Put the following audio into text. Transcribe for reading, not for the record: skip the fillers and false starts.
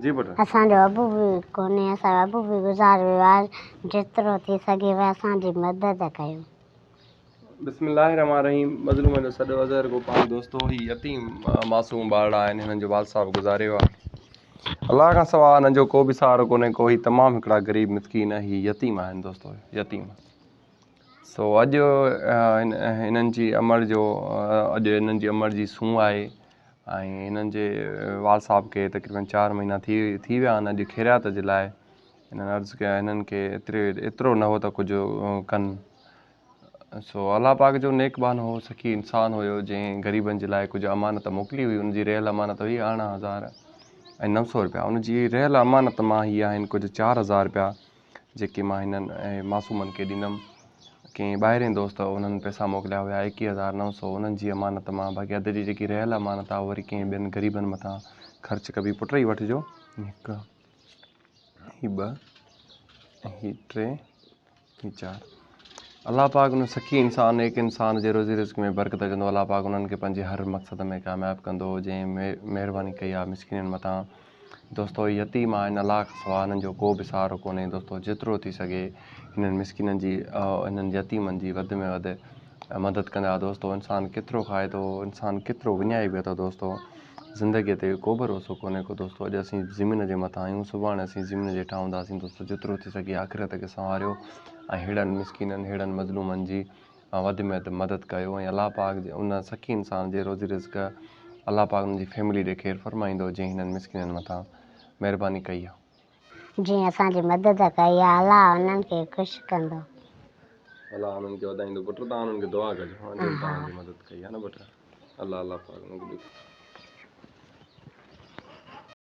جي پٽ. اسان جو ابو به ڪونهي اسان جو ابو به گذاري ويو آهي جيترو ٿي سگهيو اسان جي مدد ڪيو. بسم الله الرحمٰن الرحيم مظلومن جو سڏ اظهر گوپانگ دوستو هي يتيم معصوم ٻارڙا آهن هنن جو والد صاحب گذاري ويو آهي الله کان سوا هنن جو ڪو به سهارو ڪونهي ڪو هي تمام هڪڙا غريب مسڪين هي يتيم آهن دوستو يتيم سو اڄ هنن جي امڙ جو اڄ هنن جي امڙ جي سون آهي ۽ هنن جي والد صاحب کي تقريبن چار مهينا ٿي ٿي ويا آهن اڄ خيرات جي لاء هنن عرض ڪيا هنن کي ايتري ايترو نه هو ته ڪجهه ڪن سو الله پاڪ جو نيڪ ٻانهو هو سخي انسان هيو جنهن غريبن جي لاء ڪجهه امانت موڪلي هئي ان جي رهيل امانت هئي ارڙهن هزار ۽ نو سو روپيا ان جي رهيل امانت مان هي آهن ڪجهه 4000 روپيا جيڪي مان هنن معصومن کي ڏيندم. ڪنهن ٻاهرين دوست انهن پئسا موڪليا هيا ايڪيهه هزار نو سو انهن جي امانت مان باقي اڌ جي جيڪي رهيل امانت آهي وري ڪنهن ٻين غريبن مٿان خرچ ڪبي. پٽ هي وٺجو هڪ هي ٻه ۽ هي ٽي هي چار. الله پاڪ ان سخي انسان نيڪ انسان جي روزي رزق ۾ برڪت وجهندو الله پاڪ انهن کي پنهنجي هر مقصد ۾ ڪامياب ڪندو جنهن مهرباني ڪئي آهي مسڪينن مٿان. دوستو هي يتيم آهن الله کان سواء هنن جو ڪو به سهارو ڪونهي دوستو جيترو ٿي سگهي هنن مسڪينن جي هنن يتيمن جي وڌ ۾ وڌ مدد ڪندا دوستو انسان ڪيترو کائي ٿو انسان ڪيترو وڃائي به ٿو دوستو زندگي تي ڪو ڀروسو ڪونهي ڪو دوستو اڄ اسين زمين جي مٿان آهيون سڀاڻي اسين زمين جي هيٺان هونداسين دوستو جيترو ٿي سگهي آخرت کي سنواريو ۽ ههڙن مسڪينن ههڙن مظلومن جي وڌ ۾ وڌ مدد ڪيو ۽ الله پاڪ جي ان سخي انسان جي روزي رزق الله پاڪ ان جي فيملي ڏي خير فرمائيندو جنهن هنن مسڪينن مٿان مهرباني ڪئي آ. جنهن اسان جي مدد ڪئي آ الله انهن کي خوش ڪندو. الله انهن کي وڌائيندو پٽ توهان انهن کي دعا ڪجو ها جن توهان جي مدد ڪئي آ نه پٽ الله الله پاڪ انهن کي.